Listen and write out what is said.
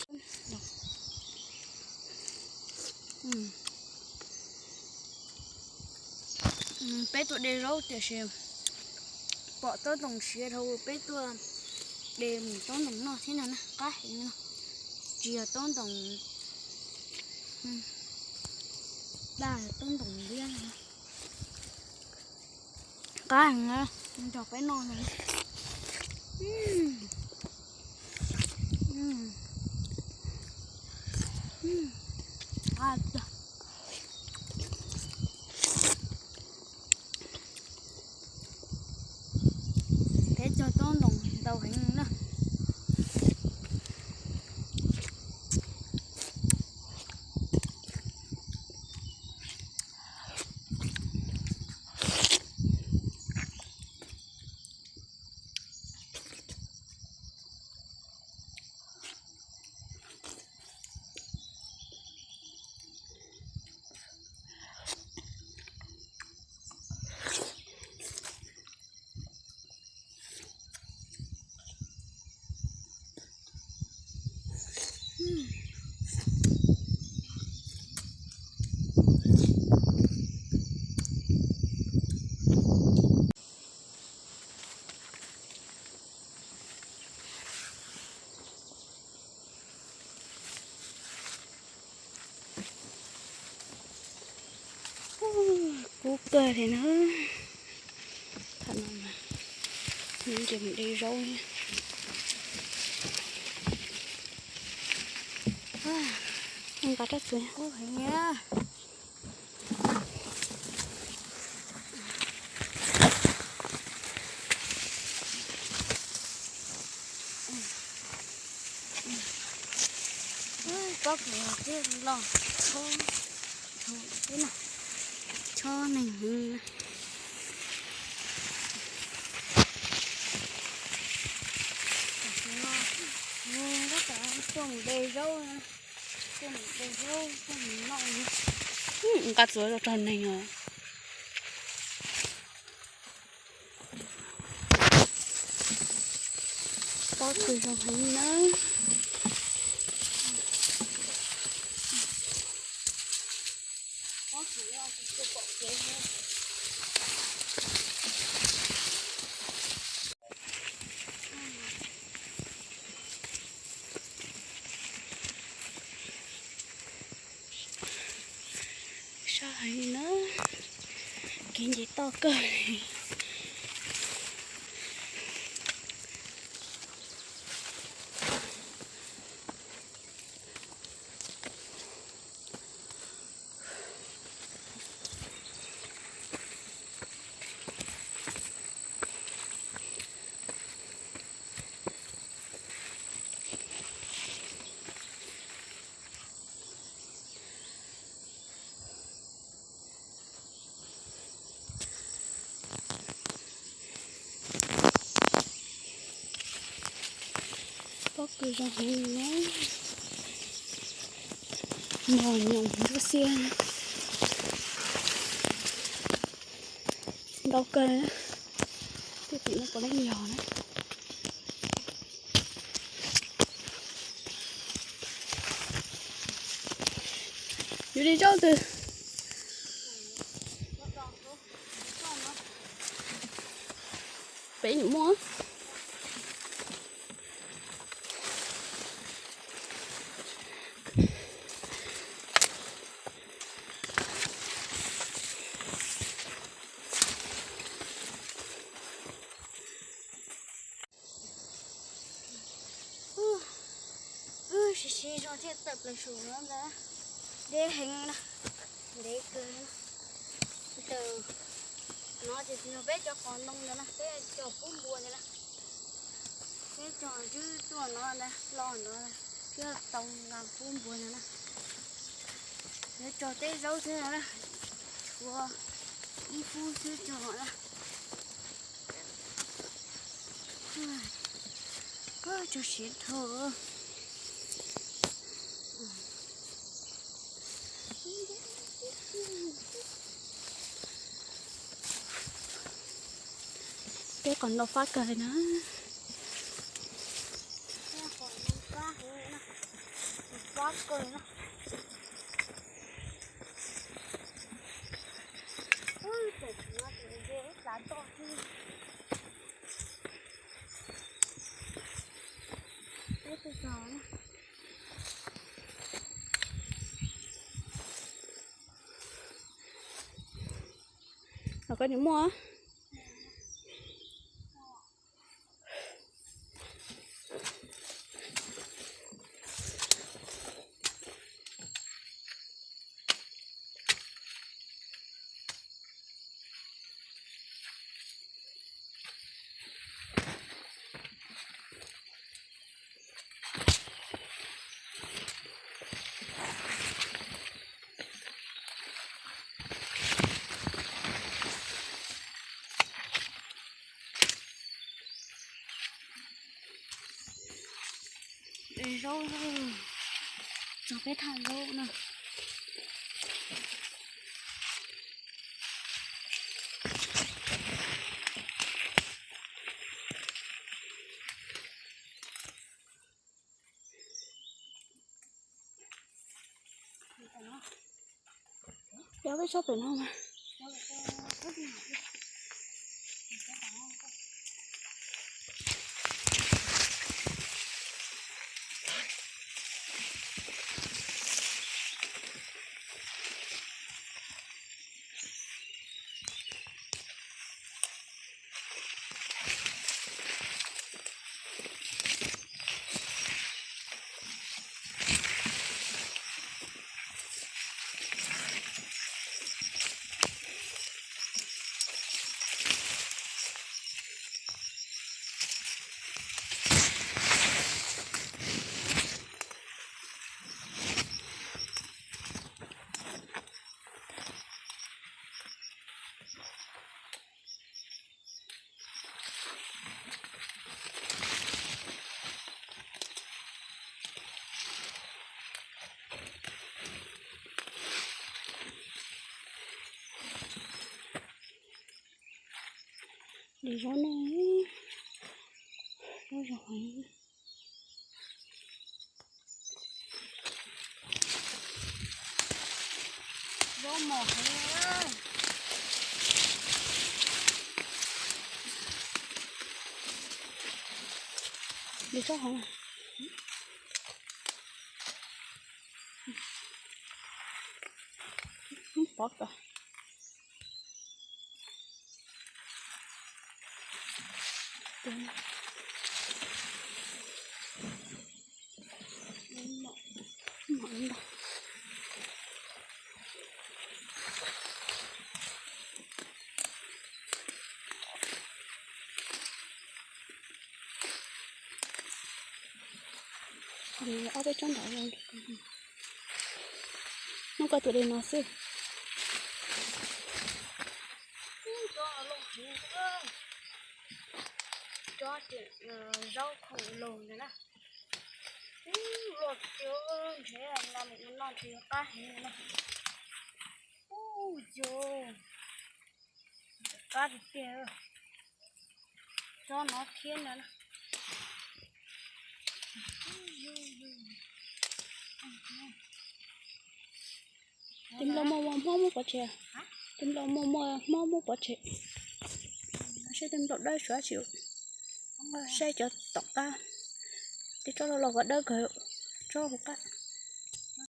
Peb tuaj de zaub tiam sis pom taub ntoos siav dhau, peb tuaj de mus taub ntoos noj thiab no na, qab heev no. Tsis yog taub ntoos daj, taub ntoos liab no. Qab heev na, nrog peb noj no. Peb cog taub ntoos ntau heev na. Kub kawg li na. Thaum no mas nws ces mus de zaub thiab. Nqa rab txuas kub heev na. Pob kws thiaj los chob, chob neeg heev na. Tuaj mus de zaub, tuaj mus de zaub, tuaj mus noj. Nqa txuas rau rog neeg os. Pob kws zoo heev na. Sab heev na, kev nce toj kawg li. Pob kws zoo heev li na. Mos nyoos ntsuab xiab ntau kawg. Tej tim no puav leej yog na. Yus de zaub twg? Pem nyuam muaj. Wb siv siv zog thiaj tawm plaws saum no ntag. Deb heev na, ntev kawg na. Ntawm no ces yog peb cov qos ntoo ntawd na, peb cog pub npua ntawd na. Peb cog twb tuaj no ntag, los no ntag, thiaj tau nqa pub npua ntawd na. Yuav cog teb zaub thiab na, tshuav ib fub xwb cog na. Cog siav dhau. Peb qos ntau fab kawg li na. pab kawg na. Ub, tus no ces nce ib plav toj xwb. Peb tus zos na. Los koj tsis muaj. De zaub, tso peb tham zaub na. Cov peb tsob pem no mas. De zaub ne, zaub zoo heev. Zaub mos heev. De zaub heev. Pov kawg. Ob peb tsob ntawd, hnub ko tus de no xwb. Tsob ces zaub khoom laug ntag na. Ub, luaj tiag, ntshe no mus ua noj ntshe yuav qab heev no. Ub, yus, qab tiag tiag. Tsob no thiab ntag na. Tus nplaum muaj muaj hmob muab pov tseg. Tus nplaum muaj muaj hmob muab pov tseg. Saib tus nplaum dawb suav tsis, saib cov tom qab. Tej tsob laug laug ko dawb kawg, tsob hauv qab.